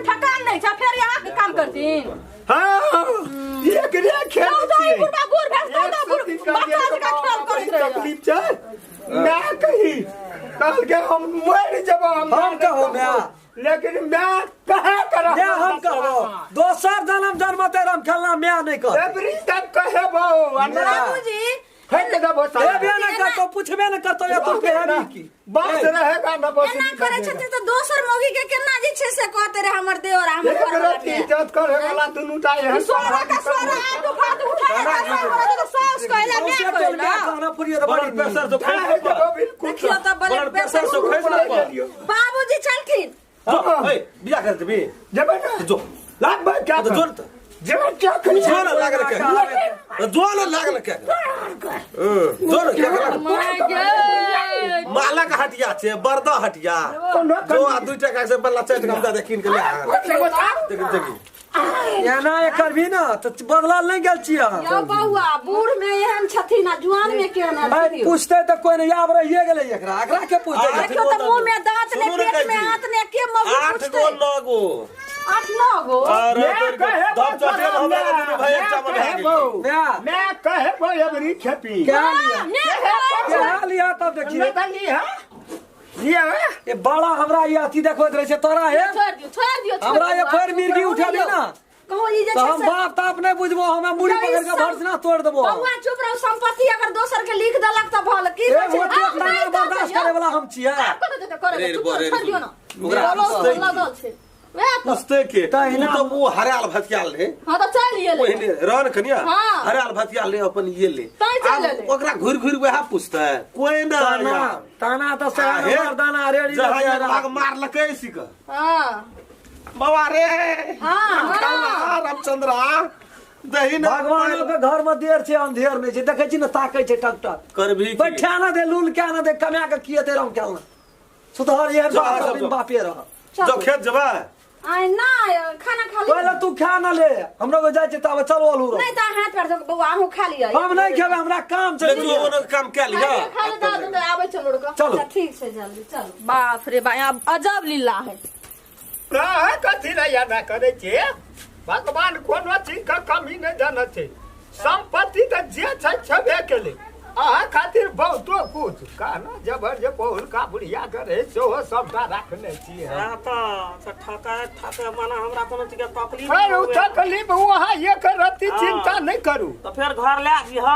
थकान नहीं छै, फेर यहाँ के काम करथिन। हाँ, एकरे खेल जाउ जाउ, छियै। ई बुढ़बा बूढ़ भेल, एक जाउ जाउ, सौ बूढ़ दिन का बच्चा जे जकाँ खेल करैत रहैया। तकलीफ छै मैं कही कहल के हम मर जब हम हम कहू मैं। लेकिन मैं कहे कर मैं हम कहबो दोसर जन्म जन्मते राम खेलना मैं नहीं कर एवरी तक कहे बो बाबूजी फेंक देबो ए साला। बे नहीं करतो पूछबे नहीं करतो या तू केहनी की बात रहेगा ना बस एना करै छथिन तऽ दोसर मौगी के केना जे छै से कहते रहे हमर देवर आ हमर एक घरवाला रति के। इज्जत करे वाला दुनू टा एहन सोरा का सोरा आटो फाट उठा के तो सास कहला सौंसे मैं टोल कहला में खाना पुरियो तऽ बड़ी ब्लड प्रेशर से खाए खसि देबो बिल्कुल देखियौ तऽ ब्लड ब्लड प्रेशर से प्रेशर खसि न पड़। बाबूजी छलखिन जो ए बियाह कर देबी जेबै ना जो लागबै क्या तो जो न त जेबै क्या करी जो न लागल के जो न लागल के जो न के my गे मालक हटिया छै बरदा हटिया कोनो जो आ 2 टका से बल्ला 4 टका दे कीन के ले आ देख देख एना एकर भी ना तऽ बदलल नहि गेल छियै अहाँ यौ बौआ बूढ़ में एहन छथिन आ जुआन में केहन आइ छथिन पूछते तऽ कोइ नहि आब रहिए गेलै एकरा एकरा के पूछते आठ देखियौ तऽ मुंह में दांत ने सुनू ने पेट में कहै छी। आंत ने के मौगी 8 पूछतै गो 9 गो 8 9 गो अरे मैं तोर के कहे दब चटे हमरा के दुनू भाई एकटा में भए गेल म्या मैं कहे बो एवरी खेपी क्या लिया ने कहै छै। क्या लिया तब देखिए नहीं तो ली है लिया है ये बड़ा हमरा ये अथी देखबैत रहै छै तोरा हे छोड़ दियो छोड़ दियो छोड़ हमरा ये दियो। फेर मिर्गी उठेबी ना कहू ई जे तऽ छै हम से बाप ताप नहि बुझबो हमरा मुड़ी तऽ ई पकड़ के सब- भर्सना तोड़ देबो बौआ चुप रहू संपत्ति अगर दोसर के लिख देलक तऽ भल की ए कहै छै? वो आ, ताना नहि बर्दाश्त करतै, करे वाला हम छियै आब कतऽ जेतै करे रे, चुप रे, रे, छोड़ दियो ना ओकरा बोलो पूछतै की? लगल छै वएह तऽ पूछते के तहिना- उ तऽ ओ हराल भथियाल रहे हाँ तऽ चलि गेलै ओहिने रहन कनिया हाँ। हराल भथियाल रहे अपन ये ले तैं चलि आब एलै। ओकरा घुरि घुरि वएह पूछते कोई ना ताना आया। ताना तऽ आ, हे, सएह मर्दाना रेडी जहाँ ये लाग मारलकै सिक हाँ बाबा रे हाँ राम रामचंद्र दही न भगवानो के घर में देर छै अंधेर नहि छै देखै छी ने ताकै छै टक टक करभी की? बैठा ना दे लूल क्या ना दे कमा के किए ते रम केलना सुधर ये जो, बाप जो, बिन जो। बापे रह जो खेत जेबै आइ ना खाना खा पहिले लिअ तू खा ना ले हमरो के जाइ छै तब चलो अलू नहि तऽ हाथ पैर धो के बौआ अहूँ खा लिअ हम नहि खेबै हमरा काम छै ले तू ओनो काम कए लिह खा ले दादू तऽ आबै छै लड़का चलो अच्छा ठीक छै जल्दी चलू बाप रे बा यहाँ अजब लीला है कहे कथी लए एना करै छियै भगवान कोनो चीजके कमी नहि देने छै सम्पत्ति तऽ जे छै छेबे केलै अहाँ खातिर बहुतो कुछ कहना जबर जे बहुलका बुढ़िया के रहै सेहो सबटा राखने छियै हम। तऽ ठकै ठकै माने हमरा कोनो चीजके तकलीफ फेर नहि ओ हुए। तकलीफ अहाँ एक रत्ती चिंता नहि करू तऽ फेर घर लए जइह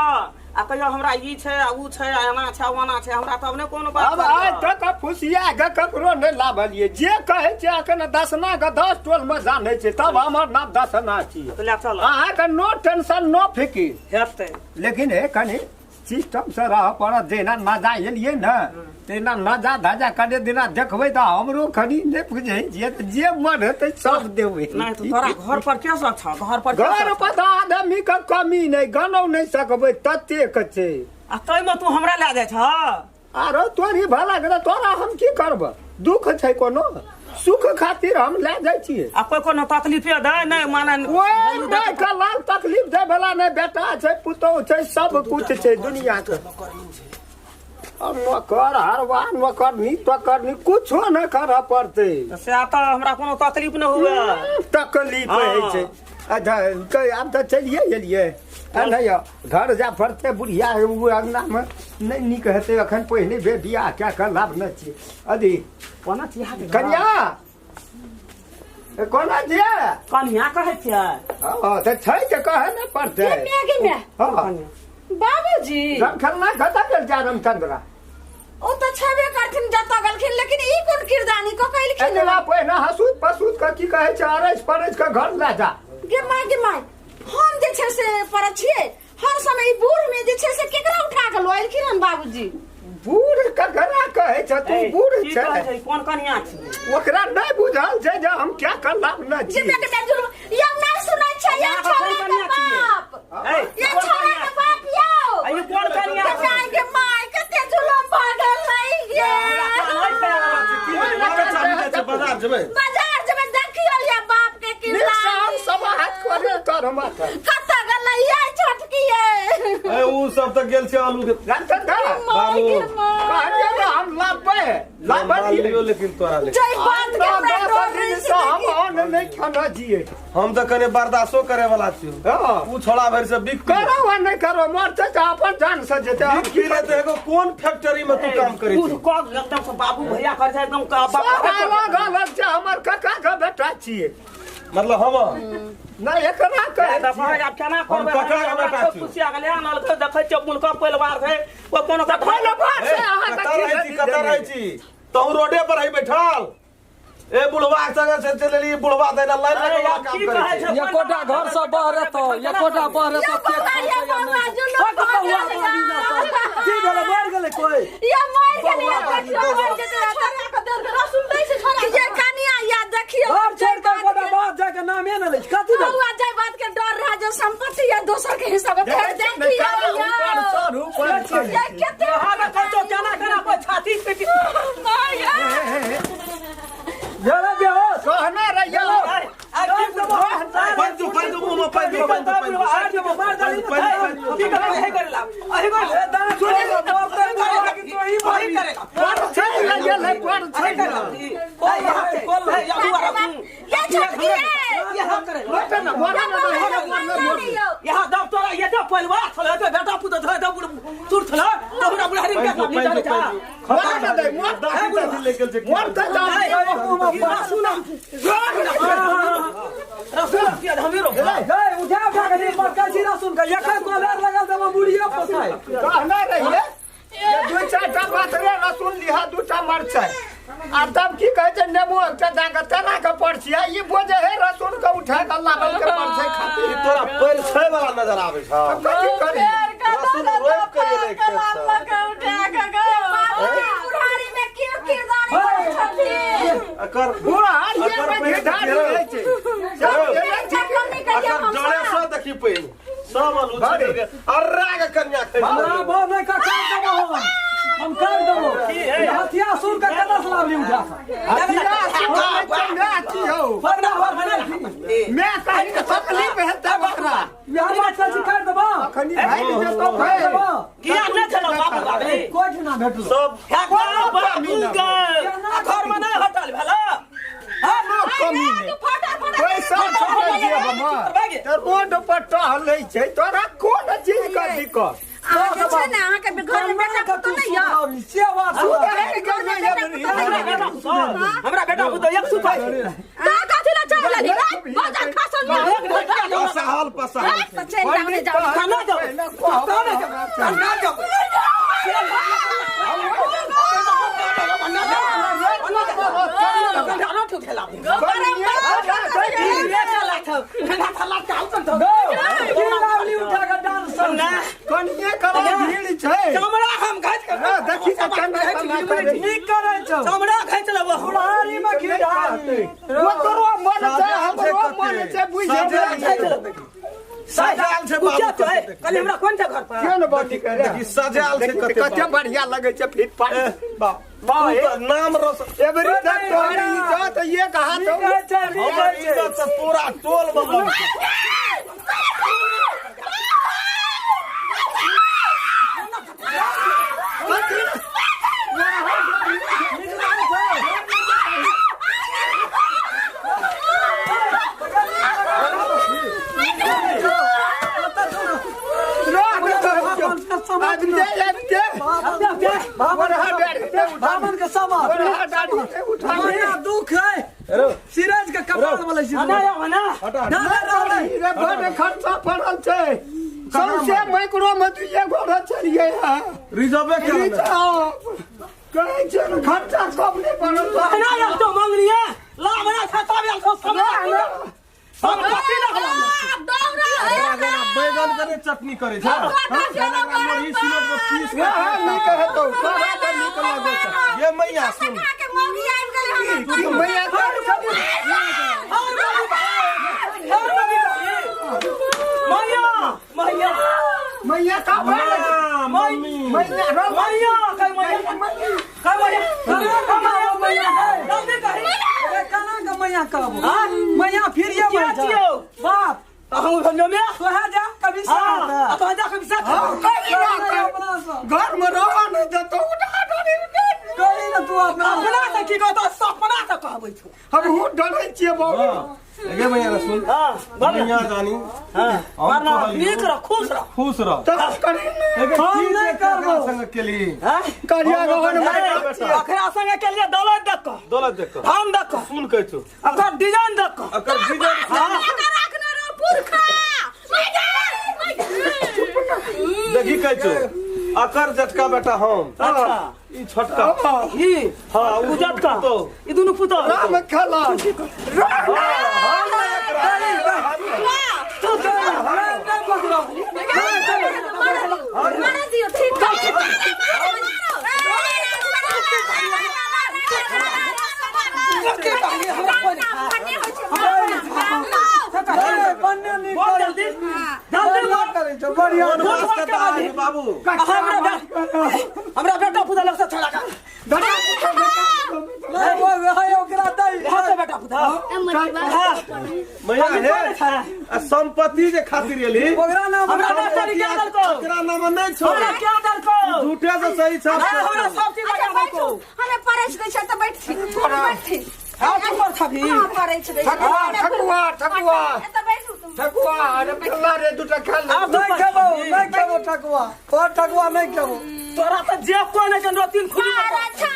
आ कहियो हमरा ई छै आ ऊ छै आ एना छै आ ओना छै हमरा तब नहि कोनो बात अब आइ तक फुसिया के ककरो नहि लाभलियै जे कहै छै अखन दसना के 10 टोल मे जानै छै तब हमर नाम दसना छियै तऽ लए चल अहाँके नो टेंशन नो फिकिर हेतै लेकिन हे कनि सिस्टम से रह पड़त जहिना मजा एलियै ने तहिना मजा धजा करे दिना देखबै तऽ हमरो कनि नहि बुझै छियै तऽ जे मन हेतै सब देबै नहि तऽ तोरा घर पर के सब छौ घर पर के घर सब पर तऽ आदमी के कमी नहि गनौ नहि सकबै ततेक छै आ ताहिमे तू हमरा लए जाइ छह आरो तोरी भला के तोरा हम की करब दुख छै कोनो सुख खातिर हम लए जाइ छियै आ कोइ कोनो तकलीफे दै नहि माने ओए नहि कलाल तकलीफ दै वाला नहि बेटा छै पुतोह छै सब कुछ छै दुनिया के और नौकर हरवा नौकरनी तोकरनी कुछो नहि करऽ पड़तै तऽ सएह तऽ हमरा कोनो तकलीफ नहि हुए तकलीफ होइ छै अच्छा आब तऽ चलिए गेलियै आ नहि यौ, घर जा पड़तै बुढ़िया ओ अङ्गनामे नहि नीक हेतै एखन पहिने बेर बियाह कए कऽ लाभ नहि छै अथी कोना छियै कनिया ए, कोना छियै कनिया कहै छियै हँ तऽ छै तऽ कहै ने पड़तै गे गे माय हँ बाबूजी रामखलना कतऽ गेल जा रामचंद्रा ओ तऽ छेबे करथिन जतऽ गेलखिन लेकिन ई कोन किरदानी कऽ कएलखिन एकरा पहिने हसूत पसूत के की कहै छै अरैस परैस के घर लए जा गे माय गे माय हम जे छै से पड़ै छियै हर समय ई बूढ़ में जे छै से केकरा उठा के लऽ एलखिन हन बाबूजी बूढ़ ककरा कहै छै तू ए, बूढ़ की छै कहै छै कोन कनिया छी ओकरा नहि बुझल छै जे हम क्या करलाम नहि जे छी बेटे बेटे जुलम यौ नहि सुनै छै यौ अहाँ कोन छोड़ा के कनिया छियै? बाप ए, यौ कोन छोड़ा कनिया के बाप यौ आ ई कोन कनिया गे छी? माय गे माय कते जुलम भऽ गेल है गे बाजार जेबै बाजार जेबै देखियौ या बाप के नीक से हम किरदानी सब हाथ करी तर माथा कतऽ गेलै ये छोटकी ये ए उ सब तऽ गेल छै आलू के रामचंद्र बाबू कहलियै ने हम लाबबै लाबलियै लियो लेकिन तोरा ले जय बात के हमरा डर दिन से हम अन्न नहि खाना जिए। हम तऽ कने बर्दाश्तो करे वाला छी। हँ। उ छोड़ा भरि से बिक करो वा नहि करो, मरते तऽ अपन जान से जेतै। हम बिक पी लेते। एगो कोन फैक्ट्री में तू काम करे कुछ छी? कह एकदम से बाबू भैया कर छै एकदम का सब अलग अलग छै, हमर काका के बेटा छियै। मतलब हम नहि, एकरा कहै छियै। आब केना हम करबै? ककरा के बेटा छी? खुशिया गेलै, आनल के देखै छियै मुल्क परिवार छै, ओ कोनो के पहिले बात ए, छै अहाँके कतऽ रहै छी? कतऽ रहै छी? तहु रोडे पर है बैठल। ए बुढ़वा के संगे से चलि एली, बुढ़वा दैला लाइन अरे लगेला यार, काम की करै कहै छै। छै? एकोटा घर से बहरेतो, एकोटा बहरेतो के ये बौआ जुल्लू बौआ बाजी ना कर। की भेलै? मरि गेलै कोई? ये मर गेलै। बौआ बाजी। मर जेतै छोड़ा के दर रसुन दै छै छोड़ा ये कनिया या देखियो। घर छोड़ के एकोटा बात जाके नामे ने लै छै। कथी भेलै? बौआ, जाय बात के डर रहा जो संपत्ति या दोसर के हिस्सा में देखै छियै ने, देखियो। केना ऊपर चढ़ू, ऊपर चढ़ू। ये कते यहाँ के खर्चो केना केना कोई छाती पीटी भेलै बेहोश? कहने रहियौ। पानि दू, पानि दू, मुँह में पानि दू, पानि दू, पानि दू। मार देबो, मार देली ने। पानि दू, पानि दू। ए, दाना छोड़ दे, मरतै बुढ़वा कि तोही मरबी? पर चलि गेलै, पर चलि गेलै। ये छोटकी ये मरतै ने, मरने ने, मरने, मरने, मरने। यहाँ दब तोरा ये तो परिवार छलै तो बेटा पुतोह छलै तो चूर छलै तो हमरा बुढ़ारी के पानि दू, नहीं पानि जाने दू, जा। पानि दू। मरने दे, मरतै। दादी दादी ले गेल छै। मरतै तऽ गए, उठा उठा के नहीं मरकै छी रसुन के। एकर कलर लगल देबो मुड़िए पोसाय। कहने रहियै जे दू चारिटा पातरे रसुन लिहा, दूटा मरचाइ आ तब की कहै छै नेबो एकटा दए कऽ तेना के परछिया। ई बोझे हे रसुन के उठा कऽ लाबल के परछै खातिर। ई तोरा पैर छै वाला नजर आबै छौ। कथी करी? रसुन रोपि के एलै खेत से। बुढ़ारी में क्यों किरदारी करै छथिन? एकर बुढ़ार ये एकर में पैर घिढारी देखियौ। रहै छै। सब एलै ठीक। एकर जड़े से देखी पैर सब आलू छिल के अर्रा के कन्या खै। हमरा बहु नहि का काट देबो हम। हम काट देबो। ई हथिया सुन के कतऽ से लावली उठा के? हथिया सुनै छै, मैं की हौ? फरना फरना की? मैं कहीं तकलीफ हेतै ओकरा। इएह बात कहै छी, काटि देबो। अखनी भागि जेतौ काटि भाइ। देबो। किया नहि छलौ बाबू बाबी? कोइ ठिना भेटलो। सब बाबू के घर में नहीं हटल भेला। कोनो कमी नहि। पैसा छपै छियै हमर तऽ रोड पर टहलै छै, तोरा कोन चीज के दिक्कत? अहाँ जे छै ने, अहाँके घर में बेटा पुतोह नहि यऽ? से बात तू तऽ हे घर में हमरा बेटा पुतोह एक सुपा छै। तऽ कथी लए चलि गेली? बाजार खसल पसाहल पसाहल। तऽ चलि जाउ ने, जाउ। खाना जाओ, खाना जाओ, खाना जाओ। की लावली उठा के डांस सब? कनिये करा भीड़ छै। चमड़ा हम घाच के हँ, देखी तऽ केना केना करै छै। नीक करै छौ। चमड़ा घाच लेबो। बुढ़ारी में घिढारी। ओकरो मन छै, हमरो मन छै, बुझि सजायल गेलै। छै। सजायल छै बाबू कते। कल हमरा कोन छै घर पर? किया ने बाटी करे? देखी सजायल छै देखी कते। कते बढ़िया लगै छै फिट पाट। बाप, तू तऽ नाम रोशन एवरी तक तोहर इज्जत एक हाथ नीक कहै छै, नीक हमर कहै छै। इज्जत से पूरा टोल बदल छै। आबिते आबिते बरहा डाढ़ी नहि उठा। बामन के समझ। बरहा डाढ़ी नहि उठा। हमरा दुख है। सिराज के कपाल वाला छी। ना ना। हटा। ना ना रहलै। रे, बड़ खर्चा पड़ल छै, सौंसे माइक्रो मे दुइये गोरा चलिए है। रिजर्वे के रिजर्व कहै छै ने, खर्चा कम नहि पड़ल छै। ना यार तो मांगलिए ला हमरा खाता में सब संपत्ति रखला। बैगन के नहि चटनी करै छै, लोही सिलौट में पीस के। वएह नीक हेतौ, तोरा तऽ नीक लगै छौ। ये मैया सुन। के मौगी आबि गेलै हमर। की मैया कर छथिन? मैया मैया। मैया का भऽ माँ, मम्मी। मैया रौ। मैया कह, मैया कह, मैया कना मैया है? जल्दी कही। अरे कना के मैया कहबो? मैया फिर ये क्या छियौ? बाप हम समझो में तोहे जा कभी साथ। हां, तो जा कभी साथ। कही ना कर। घर में रह नहि देतौ, उठा डाली, उठा। कही ना तू अपना अपना से की कहतो, सपना से कहबै। अबै छौ। हमहूँ डरै छियै बाबू। हाँ, गे मैया रे सुन। हाँ, बोल। मैया जानी। हाँ, हम प्रणाम। कहलियौ। नीक रह, खुश रह। खुश रह। तब करी ने। एगे हम की नहि जे केकरा करबौ। संग केली? हाँ? करिया हम गहन अपन मारि बेटा। अखरा संगे के लिए दौलत देख कऽ, दौलत देख कऽ। धन देख कऽ, सुन कहै छौ। अकर डिजाइन देख कऽ। अकर डिजाइन राखने रहो पुरखा देखी कहै छौ। अकर जटका बेटा हम। अच्छा। ई छोटका। ई हाँ, उ जटका। पुतोह। ई दुनू पुतोह। राम खेला। तू तो नहि पकड़ो। मारा दियो ठीक। के कहलिए हमरा कोई नहीं। ए, बन्ने नीक बोल करै जल्दी। छै। जल्दी बढ़िआँ बोल। करै छौ, बढ़िआँ। कोन बास के दाग बाबू? हमरा हमरा बेटा पुतोह लग से छोड़ा का। नहि, ओ- हे, ओकरा दै। यहाँ से बेटा पुतोह। हाँ। मैया हम हे, कोन छै? आ संपत्ति जे खातिर एली ओकरा नाम हमरा डॉक्टर क्या देलको? एकरा नाम नहि छौ। हमरा क्या देलको? झूठे से सही छौ। हाँ, हमरा सब चीज लगा देलको। हमें परस दै छै तऽ बैठथि बैठथि। हाँ, तू पर छबी। हाँ, परै छै। ठकुआ ठकुआ ठकुआ। एतऽ बैठू तुम। ठकुआ अरे फल्ला रे दूटा खा ले। आब तू नहि पर खेबौ, छबी। नहि खेबौ ठकुआ। तोहर ठकुआ नहि खेबौ। तोरा तऽ जे कोई नहीं के तीन खुली मारा छा